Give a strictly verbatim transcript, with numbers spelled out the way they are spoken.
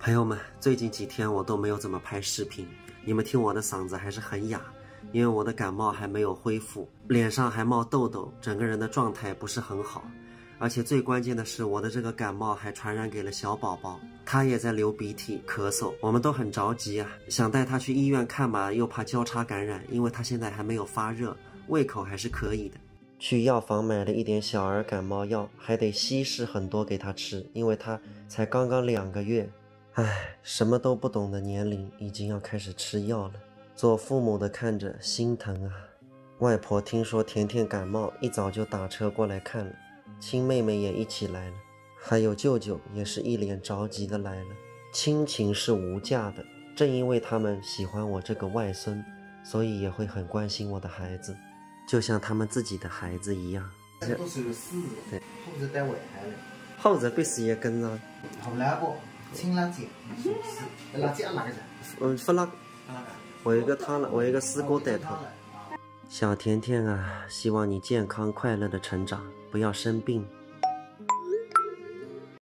朋友们，最近几天我都没有怎么拍视频，你们听我的嗓子还是很哑，因为我的感冒还没有恢复，脸上还冒痘痘，整个人的状态不是很好。而且最关键的是，我的这个感冒还传染给了小宝宝，他也在流鼻涕、咳嗽，我们都很着急啊！想带他去医院看吧，又怕交叉感染，因为他现在还没有发热，胃口还是可以的。去药房买了一点小儿感冒药，还得稀释很多给他吃，因为他才刚刚两个月。唉，什么都不懂的年龄，已经要开始吃药了。做父母的看着心疼啊。外婆听说甜甜感冒，一早就打车过来看了，亲妹妹也一起来了，还有舅舅也是一脸着急的来了。亲情是无价的，正因为他们喜欢我这个外孙，所以也会很关心我的孩子，就像他们自己的孩子一样。 搿都是个四字，对。后字单位还嘞。后字必须要跟上。好辣椒，青辣椒，是，辣椒哪个字？嗯，勿辣。哪个？我有一个汤了，我有一个丝瓜蛋汤。小甜甜啊，希望你健康快乐的成长，不要生病。